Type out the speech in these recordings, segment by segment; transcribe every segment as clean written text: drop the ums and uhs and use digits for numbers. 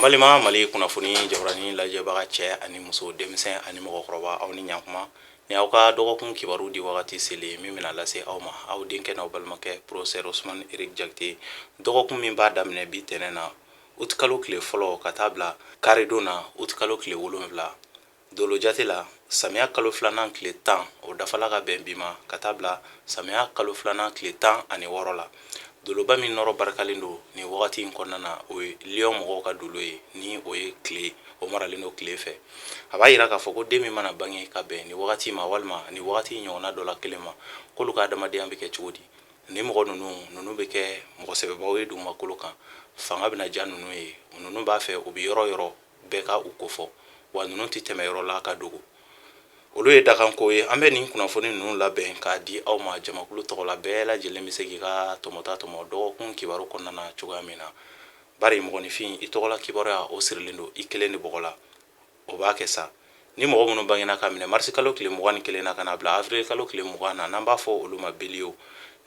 Balima Mali kunnafoni jabarani lajɛbaga, cɛ ani muso, denmisɛn ani mɔgɔkɔrɔba, aw ni ɲakuma. Ni aw ka dɔgɔkun kibaru di wagati selen min bɛna lase aw ma, aw denkɛ n'aw balimakɛ Professeur Ousmane Eric Diakité. Dɔgɔkun min b'a daminɛ bi tɛnɛn na, utikalo tile fɔlɔ, ka taa bila karidon na, utikalo tile 7, dolo jate la, samiya kalo filanan tile 10, o dafala ka bɛn bi ma, ka taa bila samiya kalo filanan tile 16 la. Doloba min nɔrɔ barikalen don nin wagati in kɔnɔna na, o ye lion mɔgɔw ka dolo ye, ni o ye tile, o maralen don tile fɛ. A b'a yira k'a fɔ ko den min mana bange ka bɛn nin wagati ma, walima nin wagati ɲɔgɔnna dɔ la kelen ma, k'olu ka adamadenya bɛ kɛ cogo di? Ni mɔgɔ ninnu bɛ kɛ mɔgɔ sɛbɛbaw ye dugumakolo kan. Fanga bɛna diya ninnu ye. Ninnu b'a fɛ u bɛ yɔrɔ yɔrɔ bɛɛ ka u kofɔ, wa ninnu tɛ tɛmɛ yɔrɔ la ka dogo. Olu ye dakanko ye. An bɛ nin kunnafoni ninnu labɛn k'a di aw ma jamakulu tɔgɔ la. Bɛɛ lajɛlen bɛ se k'i ka tɔmɔta tɔmɔ dɔgɔkun kibaru kɔnɔna na cogoya min na, bari mɔgɔninfin, i tɔgɔla kibaruya, o sirilen don i kelen de bɔgɔ la. O b'a kɛ sa. Ni mɔgɔ minnu bangena ka minɛ marisi kalo tile 21 na ka na bila avril kalo tile 20 na, n'an b'a fɔ olu ma bélier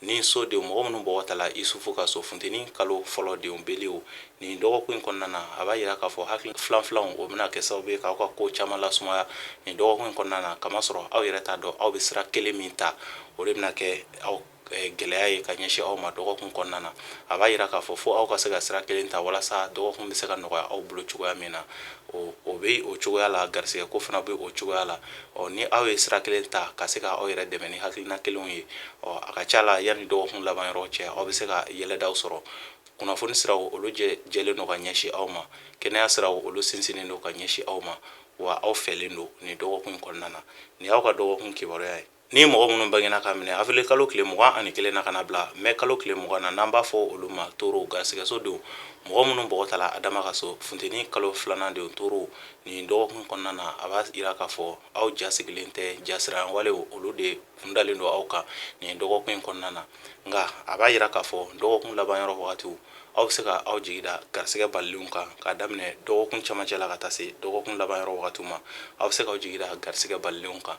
ni so denw, mɔgɔ minnu bɔgɔ tala Isufu ka so, funteni kalo fɔlɔ denw, bélier, nin dɔgɔkun in kɔnɔna na, a b'a yira k'a fɔ hakili filan filanw, o bɛna kɛ sababu ye k'aw ka ko caman lasumaya nin dɔgɔkun in kɔnɔna na, kamasɔrɔ aw yɛrɛ t'a dɔn aw bɛ sira kelen min ta, o de bɛna kɛ aw gɛlɛya ye ka ɲɛsin aw ma dɔgɔkun kɔnɔna na. A b'a yira k'a fɔ fo aw ka se ka sira kelen ta walasa dɔgɔkun bɛ se ka nɔgɔya aw bolo cogoya min na. O bɛ o cogoya la, garisɛgɛ ko fana bɛ o cogoya la. Ɔ, ni aw ye sira kelen ta ka se ka aw yɛrɛ dɛmɛ ni hakilina kelenw ye, ɔ, a ka ca la, yanni dɔgɔkun laban yɔrɔ cɛ, aw bɛ se ka yɛlɛdaw sɔrɔ. Kunnafoni siraw, olu jɛlen don ka ɲɛsin aw ma. Kɛnɛya siraw, olu sinsinnen don ka ɲɛsin aw ma, wa aw fɛlen don nin dɔgɔkun in kɔnɔna na. Nin y'aw ka dɔgɔkun kibaruya ye. Ni mɔgɔ minnu bangena ka minɛ avril kalo tile 21 na ka na bila mɛ kalo tile 20 na, n'an b'a fɔ olu ma taureau, garisɛgɛso denw, mɔgɔ minnu bɔgɔ tala Adama ka so, funteni kalo filanan denw, taureau, nin dɔgɔkun kɔnɔna na, a b'a yira k'a fɔ aw ja sigilen tɛ. Jasiran walew, olu de kundalen don aw kan nin dɔgɔkun in kɔnɔna na. Nka a b'a yira k'a fɔ dɔgɔkun laban yɔrɔ wagatiw, aw bɛ se ka aw jigi da garisɛgɛ balilenw kan. K'a daminɛ dɔgɔkun camancɛ la ka taa se dɔgɔkun laban yɔrɔ wagatiw ma, aw bɛ se k'aw jigi da garisɛgɛ balilenw kan.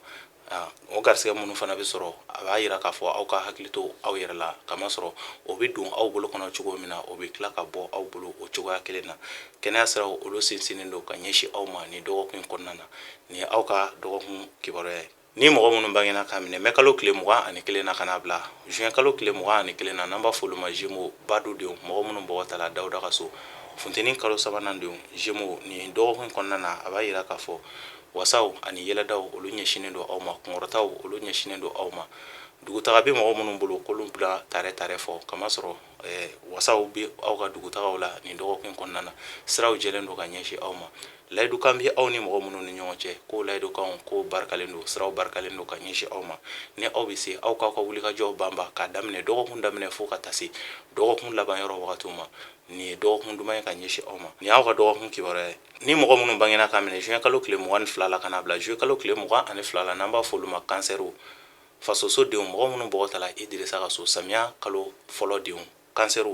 O garisɛgɛ minnu fana bɛ sɔrɔ, a b'a yira k'a fɔ aw ka hakili to aw yɛrɛ la, kamasɔrɔ o bɛ don aw bolo kɔnɔ cogo min na, o bɛ tila ka bɔ aw bolo o cogoya kelen na. Kɛnɛya siraw, olu sinsinnen don ka ɲɛsin aw ma nin dɔgɔkun in kɔnɔna na. Nin ye aw ka dɔgɔkun kibaruya ye. Ni mɔgɔ minnu bangena ka minɛ mɛ kalo tile 21 na ka na bila juin kalo tile 21 na, n'an b'a fɔ olu ma Gémeaux, badu denw, mɔgɔ minnu bɔgɔ tala Dawuda ka so, funteni kalo sabanan denw, Gémeaux, nin dɔgɔkun kɔnɔna na, a b'a yira k'a fɔ wasaw ani yɛlɛdaw, olu ɲɛsinnen don aw ma. Kunkɔrɔtaw, olu ɲɛsinnen don aw ma. Dugutaga bɛ mɔgɔ minnu bolo, k'olu bila tare tare fɔ, kamasɔrɔ wasaw bɛ aw ka dugutagaw la nin dɔgɔkun kɔnɔna na. Siraw jɛlen don ka ɲɛsin aw ma. Layidukan bɛ aw ni mɔgɔ minnu ni ɲɔgɔn cɛ, ko layidukanw ko barikalen don, siraw barikalen don ka ɲɛsin aw ma. Ni aw bɛ se, aw k'aw ka wulikajɔw banba k'a daminɛ dɔgɔkun daminɛ fo ka taa se dɔgɔkun laban yɔrɔ wagatiw ma. Nin ye dɔgɔkun duman ye ka ɲɛsin aw ma. Nin y'aw ka dɔgɔkun kibaruya ye. Ni mɔgɔ minnu bangena ka minɛ juin kalo tile 22 la ka na bila juillet kalo tile 22 la, n'an b'a fɔ olu ma cancer, fasoso denw, mɔgɔ minnu bɔgɔ tala Idirisa ka so, samiya kalo fɔlɔ denw, cancer,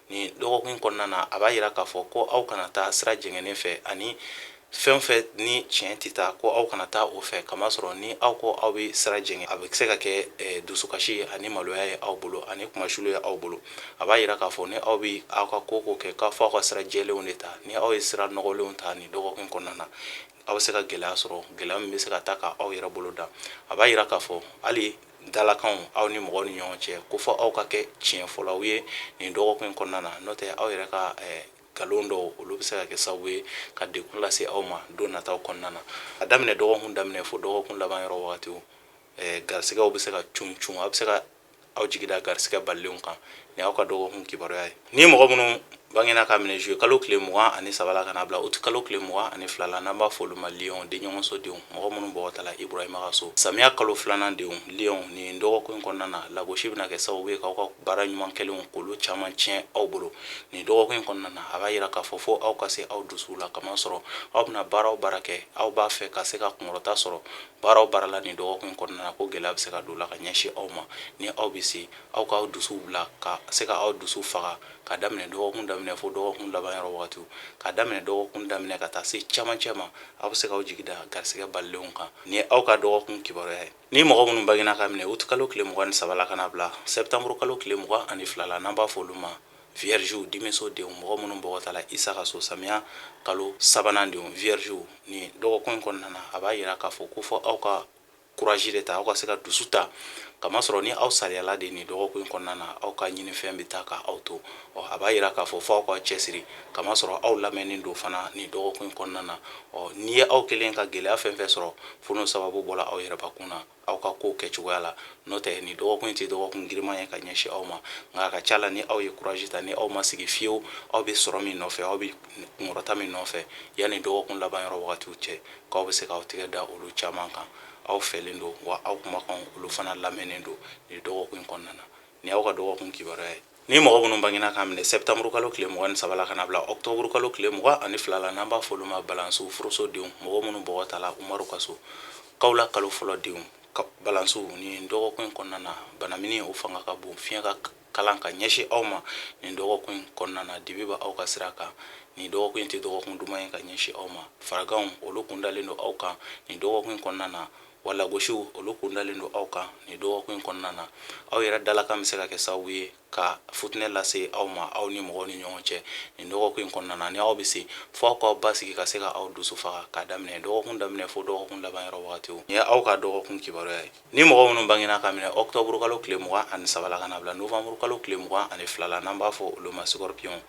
nin dɔgɔkun kɔnɔna na, a b'a yira k'a fɔ ko aw kana taa sira jɛngɛnen fɛ, ani fɛn fɛn ni tiɲɛ tɛ taa, ko aw kana taa o fɛ, kamasɔrɔ ni aw ko aw bɛ sira jɛngɛ, a bɛ se ka kɛ dusukasi ani maloya ye aw bolo, ani kumasulu ye aw bolo. A b'a yira k'a fɔ ni aw bɛ aw ka ko ko kɛ, k'a fɔ aw ka sira jɛlenw de ta. Ni aw ye sira nɔgɔlenw ta nin dɔgɔkun kɔnɔna na, aw bɛ se ka gɛlɛya sɔrɔ, gɛlɛya min bɛ se ka taa ka aw yɛrɛ bolo da. A b'a yira k'a fɔ hali dalakanw aw ni mɔgɔw ni ɲɔgɔn cɛ, ko fɔ aw ka kɛ tiɲɛ fɔlaw ye nin dɔgɔkun in kɔnɔna na, n'o tɛ aw yɛrɛ ka nkalon dɔw, olu bɛ se ka kɛ sababu ye ka degun lase aw ma don nataw kɔnɔna na. A daminɛ dɔgɔkun daminɛ fo dɔgɔkun laban yɔrɔ wagatiw, garisɛgɛw bɛ se ka cun cun. Aw bɛ se ka aw jigi da garisɛgɛ balilenw kan. Nin y'aw ka dɔgɔkun kibaruya ye. Ni mɔgɔ minnu bangena ka minɛ juillet kalo tile 23 la ka na bila août kalo tile 22 la, n'an b'a fɔ olu ma lion, denɲɔgɔnso denw, mɔgɔ minnu bɔgɔ tala Iburahima ka so, samiya kalo filanan denw, lion, nin dɔgɔkun in kɔnɔna na, lagosi bɛna kɛ sababu ye k'aw ka baara ɲuman kɛlenw, k'olu caman tiɲɛ aw bolo nin dɔgɔkun in kɔnɔna na. A b'a yira k'a fɔ fo aw ka se aw dusu la, kamasɔrɔ aw bɛna baara o baara kɛ, aw b'a fɛ ka se ka kunkɔrɔta sɔrɔ baara o baara la nin dɔgɔkun in kɔnɔna na, ko gɛlɛya bɛ se ka don la ka ɲɛsin aw ma. Ni aw bɛ se, aw k'aw dusu bila ka se ka aw dusu faga, ka daminɛ dɔgɔkun daminɛ fo dɔgɔkun laban yɔrɔ wagatiw, ka daminɛ dɔgɔkun daminɛ ka taa se camancɛ ma, aw bɛ se k'aw jigi da garisɛgɛ balilenw kan. Nin ye aw ka dɔgɔkun kibaruya ye. Ni mɔgɔ minnu bangena ka minɛ août kalo tile 23 la ka na bila septembre kalo tile 22 la, n'an b'a fɔ olu ma Viergew, dimiso denw, mɔgɔ minnu bɔgɔ tala Isa ka so, samiya kalo sabanan denw, viergew, nin dɔgɔkun in kɔnɔna na, a b'a yira k'a fɔ ko fɔ aw ka courage de ta, aw ka se ka dusu ta, kamasɔrɔ ni aw saliyala de nin dɔgɔkun in kɔnɔna na, aw ka ɲinifɛn bɛ taa ka aw to. Ɔ, a b'a yira k'a fɔ fɔ aw ka cɛsiri, kamasɔrɔ aw lamɛnnen don fana nin dɔgɔkun in kɔnɔna na. Ɔ, n'i ye aw kelen ka gɛlɛya fɛn fɛn sɔrɔ, fo n'o sababu bɔra aw yɛrɛbakun na, aw ka kow kɛcogoya la. N'o tɛ, nin dɔgɔkun in tɛ dɔgɔkun giriman ye ka ɲɛsin aw ma, nka a ka ca la, ni aw ye courage ta, ni aw ma sigi fiyewu, aw bɛ sɔrɔ min nɔfɛ, aw bɛ kunkɔrɔta min nɔfɛ, yanni dɔgɔkun laban yɔrɔ wagatiw cɛ, k'aw bɛ se k'aw tigɛ da olu caman kan. Aw fɛlen don, wa aw kumakan olu fana lamɛnnen don nin dɔgɔkun in kɔnɔna na. Nin y'aw ka dɔgɔkun kibaruya ye. Ni mɔgɔ minnu bangena k'a minɛ septembre kalo tile 23 la ka na bila octobre kalo tile 22 la, n'an b'a fɔ olu ma balansiw, furuso denw, mɔgɔ minnu bɔgɔ tala Umaru ka so, kawula kalo fɔlɔ denw, balansiw, nin dɔgɔkun in kɔnɔna na, banamini o fanga ka bon, fiɲɛ ka kalan ka ɲɛsin aw ma nin dɔgɔkun in kɔnɔna na. Dibi bɛ aw ka sira kan. Nin dɔgɔkun in tɛ dɔgɔkun duman ye ka ɲɛsin aw ma. Faraganw olu kundalen don aw kan nin dɔgɔkun in kɔnɔna na, wa lagosiw olu kundalen don aw kan nin dɔgɔkun in kɔnɔna na. Aw yɛrɛ dalakan bɛ se ka kɛ sababu ye ka futinɛ lase aw ma, aw ni mɔgɔw ni ɲɔgɔn cɛ nin dɔgɔkun in kɔnɔna na. Ni aw bɛ se, fo aw k'aw basigi ka se ka aw dusu faga, k'a daminɛ dɔgɔkun daminɛ fo dɔgɔkun laban yɔrɔ wagatiw. Nin ye aw ka dɔgɔkun kibaruya ye. Ni mɔgɔ minnu bangena ka minɛ octobre kalo tile 23 la ka na bila novembre kalo tile 22 la, n'an b'a fɔ olu ma scorpion,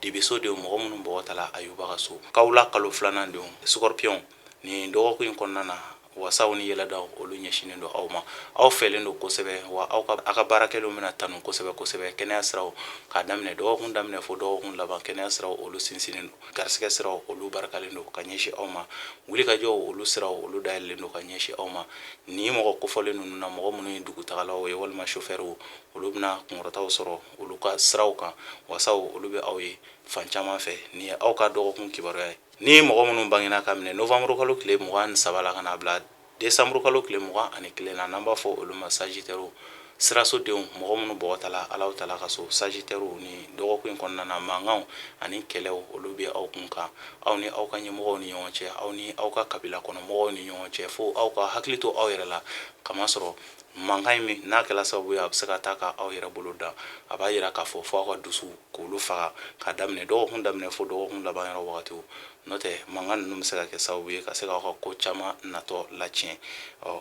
dibiso denw, mɔgɔ minnu bɔgɔ tala Ayuba ka so, kawula kalo filanan denw, scorpion, nin dɔgɔkun in kɔnɔna na, wasaw ni yɛlɛdaw olu ɲɛsinnen don aw ma. Aw fɛlen don kosɛbɛ, wa aw ka aw ka baarakɛlenw bɛna tanu kosɛbɛ kosɛbɛ. Kɛnɛya siraw, k'a daminɛ dɔgɔkun daminɛ fo dɔgɔkun laban, kɛnɛya siraw olu sinsinnen don, garisɛgɛ siraw olu barikalen don ka ɲɛsin aw ma, wulikajɔw olu siraw olu dayɛlɛlen don ka ɲɛsin aw ma. Nin mɔgɔ kofɔlen ninnu na, mɔgɔ minnu ye dugutagalaw ye walima sofɛriw, olu bɛna kunkɔrɔtaw sɔrɔ olu ka siraw kan. Wasaw olu bɛ aw ye fan caman fɛ. Nin ye aw ka dɔgɔkun kibaruya ye. Ni mɔgɔ minnu bangena ka minɛ novembre kalo tile 23 la ka na bila décembre kalo tile 21 na, n'an b'a fɔ olu ma sagittaire, siraso denw, mɔgɔ minnu bɔgɔ tala Alahu taala ka so, sagittaire, ni dɔgɔkun in kɔnɔna na, mankanw ani kɛlɛw olu bɛ aw kun kan, aw ni aw ka ɲɛmɔgɔw ni ɲɔgɔn cɛ, aw ni aw ka kabila kɔnɔ mɔgɔw ni ɲɔgɔn cɛ. Fo aw ka hakili to aw yɛrɛ la, kamasɔrɔ mankan in min n'a kɛla sababu ye, a bɛ se ka taa ka aw yɛrɛ bolo dan. A b'a yira k'a fɔ fo aw ka dusu k'olu faga, k'a daminɛ dɔgɔkun daminɛ fo dɔgɔkun laban yɔrɔ wagatiw. N'o tɛ, mankan ninnu bɛ se ka kɛ sababu ye ka se k'aw ka ko caman natɔ latiɲɛ. Ɔ,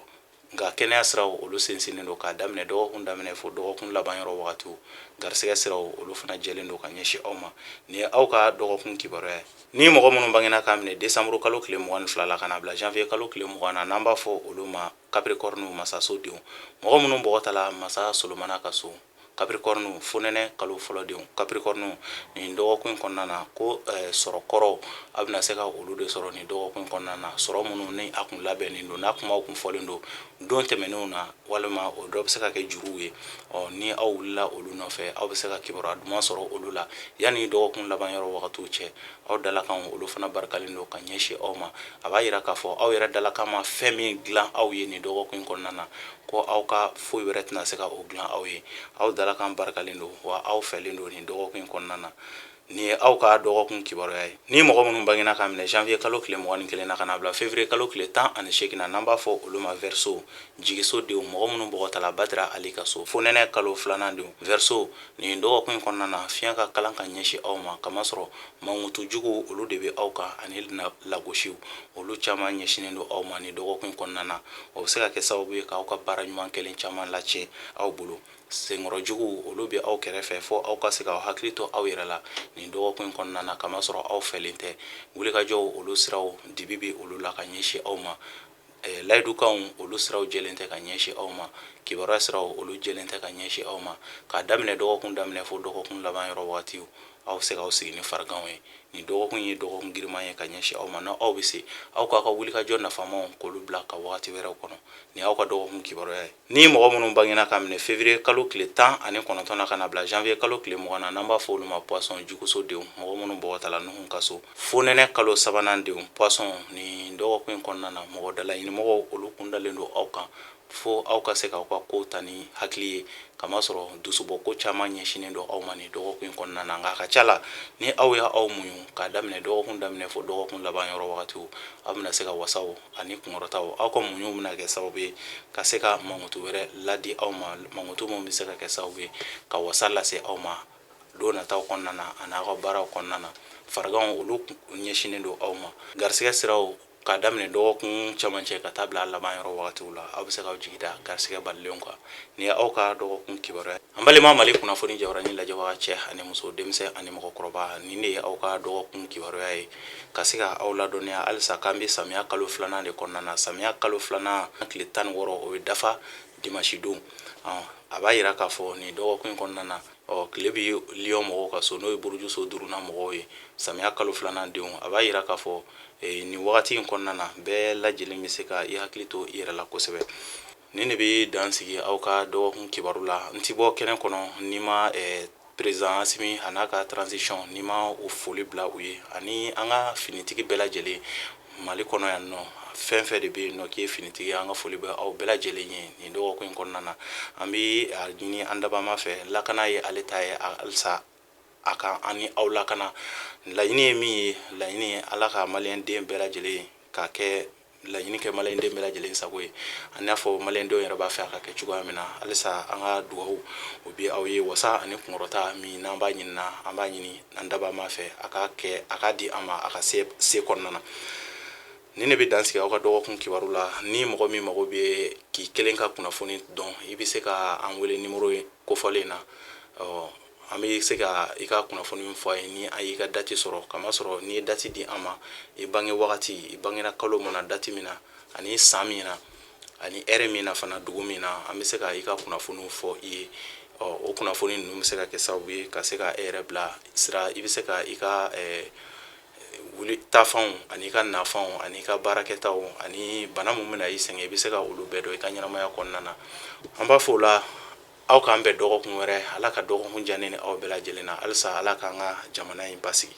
nka kɛnɛya siraw olu sinsinnen don, k'a daminɛ dɔgɔkun daminɛ fo dɔgɔkun laban yɔrɔ wagatiw. Garisɛgɛ siraw olu fana jɛlen don ka ɲɛsin aw ma. Nin ye aw ka dɔgɔkun kibaruya ye. Ni mɔgɔ minnu bangena k'a minɛ décembre kalo tile 22 la ka na bila janvier kalo tile 20 na, n'an b'a fɔ olu ma Capricorne, masaso denw, mɔgɔ minnu bɔgɔ tala masa Solomana ka so, Capricorne, fonɛnɛ kalo fɔlɔ denw, Capricorne, nin dɔgɔkun in kɔnɔna na, ko sɔrɔ kɔrɔw a bɛna se ka olu de sɔrɔ nin dɔgɔkun in kɔnɔna na. Sɔrɔ minnu ni a kun labɛnnen don, n'a kumaw kun fɔlen don don tɛmɛnenw na, walima o dɔ bɛ se ka kɛ juruw ye. Ɔ, ni aw wulila olu nɔfɛ, aw bɛ se ka kibaruya duman sɔrɔ olu la yanni dɔgɔkun laban yɔrɔ wagatiw cɛ. Aw dalakan olu fana barikalen don ka ɲɛsin aw ma. A b'a yira k'a fɔ aw yɛrɛ dalakan ma fɛn min dilan aw ye nin dɔgɔkun in kɔnɔna na, ko aw ka foyi wɛrɛ tɛna se ka o dilan aw ye. Aw dalakan barikalen don, wa aw fɛlen don nin dɔgɔkun in kɔnɔna na. Nin ye aw ka dɔgɔkun kibaruya ye. Ni mɔgɔ minnu bangena k'a minɛ janvier kalo tile 21 na ka na bila février kalo tile 18 na, n'an b'a fɔ olu ma Verseau, jigiso denw, mɔgɔ minnu bɔgɔ tala Badara Ali ka so, fonɛnɛ kalo filanan denw, Verseau, nin dɔgɔkun in kɔnɔna na, fiɲɛ ka kalan ka ɲɛsin aw ma, kamasɔrɔ mankutu jugu olu de bɛ aw kan, ani lagosiw olu caman ɲɛsinnen don aw ma nin dɔgɔkun in kɔnɔna na. O bɛ se ka kɛ sababu ye k'aw ka baara ɲuman kɛlen caman latiɲɛ aw bolo. Senkɔrɔ jugu olu bɛ aw kɛrɛfɛ, fo aw ka se k'aw hakili to aw yɛrɛ la nin dɔgɔkun in kɔnɔna na, kamasɔrɔ aw fɛlen tɛ. Wulikajɔw olu siraw dibi bɛ olu la ka ɲɛsin aw ma. Layidukanw olu siraw jɛlen tɛ ka ɲɛsin aw ma. Kibaruya siraw olu jɛlen tɛ ka ɲɛsin aw ma. K'a daminɛ dɔgɔkun daminɛ fo dɔgɔkun laban yɔrɔ wagatiw, aw bɛ se k'aw sigi ni fariganw ye. Nin dɔgɔkun ye dɔgɔkun giriman ye ka ɲɛsin aw ma. N'aw bɛ se, aw k'aw ka wulikajɔ nafamaw k'olu bila ka wagati wɛrɛw kɔnɔ. Nin y'aw ka dɔgɔkun kibaruya ye. Ni mɔgɔ minnu bangena ka minɛ février kalo tile 19 na ka na bila janvier kalo tile 20 na, n'an b'a fɔ olu ma poisson, juguso denw, mɔgɔ minnu bɔgɔ tala Nuhun ka so, fonɛnɛ kalo sabanan denw, poisson, nin dɔgɔkun in kɔnɔna na, mɔgɔ dalaɲinimɔgɔw olu kundalen don aw kan. Fo aw ka se k'aw ka kow ta ni hakili ye, kamasɔrɔ dusubɔ ko caman ɲɛsinnen don aw ma nin dɔgɔkun in kɔnɔna na. Nka a ka ca la, ni aw y'aw muɲu k'a daminɛ dɔgɔkun daminɛ fo dɔgɔkun laban yɔrɔ wagatiw, aw bɛna se ka wasaw ani kunkɔrɔtaw. Aw ka muɲu bɛna kɛ sababu ye ka se ka mankutu wɛrɛ ladi aw ma, mankutu min bɛ se ka kɛ sababu ye ka wasa lase aw ma. Don nataw kɔnɔna na ani aw ka baaraw kɔnɔna na, fariganw olu ɲɛsinnen don aw ma. Garisigɛ siraw, k'a daminɛ dɔgɔkun cɛmancɛ ka taa bila a laban yɔrɔ wagatiw la, aw bɛ se k'aw jigi da garisigɛ balilenw kan. Nin ye aw ka dɔgɔkun kibaruya. An balima Mali kunnafoni jabaranin lajɛbaga cɛ ani muso, denmisɛn ani mɔgɔkɔrɔba, nin de ye aw ka dɔgɔkun kibaruya ye, ka se ka aw ladɔnniya halisa k'an bɛ samiya kalo filanan de kɔnɔna na. Samiya kalo filanan tile 16, o bɛ dafa dimanche don. A b'a yira k'a fɔ nin dɔgɔkun in kɔnɔna na, ɔ tile bɛ Lion mɔgɔw ka so, n'o ye buruju so duurunan mɔgɔw ye, samiya kalo filanan denw. A b'a yira k'a fɔ nin wagati in kɔnɔna na, bɛɛ lajɛlen bɛ se ka i hakili to i yɛrɛ la kosɛbɛ. Nin de bɛ dan sigi aw ka dɔgɔkun kibaru la. N ti bɔ kɛnɛ kɔnɔ n'i ma président Asimi a n'a ka transition, n'i ma o foli bila u ye, ani an ka finitigi bɛɛ lajɛlen Mali kɔnɔ yan nɔ. Fɛn fɛn de bɛ yen nɔ k'i ye finitigi, an ka foli bɛ aw bɛɛ lajɛlen ye nin dɔgɔkun in kɔnɔna na. An bɛ a ɲini an dabama fɛ, lakana ye ale ta ye, halisa a ka an ni aw lakana. Laɲini ye min ye, laɲini ye Ala ka maliyɛn den bɛɛ lajɛlen ka kɛ laɲini kɛ maliyɛn den bɛɛ lajɛlen sago ye, an y'a fɔ maliyɛn denw yɛrɛ b'a fɛ a ka kɛ cogoya min na. Halisa an ka dugawu o bi aw ye, wasa ani kunkɔrɔta min n'an b'a ɲini na, an b'a ɲini an dabama fɛ a ka kɛ, a ka di an ma a ka se se kɔnɔna na. Nin de bɛ dan sigi aw ka dɔgɔkun kibaru la. Ni mɔgɔ min mago bɛ k'i kelen ka kunnafoni dɔn, i bɛ se ka an wele nimoro kofɔlen na. Ɔ an bɛ se ka i ka kunnafoni fɔ a ye ni an y'i ka dati sɔrɔ. Kamasɔrɔ n'i ye dati di an ma, i bange wagati, i bangera kalo mun na, dati min na, ani san min na, ani ɛrɛ min na fana, dugu min na, an bɛ se ka i ka kunnafoniw fɔ i ye. Ɔ o kunnafoni ninnu bɛ se ka kɛ sababu ye ka se ka e yɛrɛ bila sira, i bɛ se ka i ka wuli taafanw ani i ka nafanw ani i ka baarakɛtaw ani bana mun bɛna i sɛgɛn, i bɛ se ka olu bɛɛ dɔn i ka ɲɛnamaya kɔnɔna na. An b'a fɔ o la, aw k'an bɛn dɔgɔkun wɛrɛ. Ala ka dɔgɔkun diya ne ni aw bɛɛ lajɛlen na. Halisa Ala k'an ka jamana in basigi.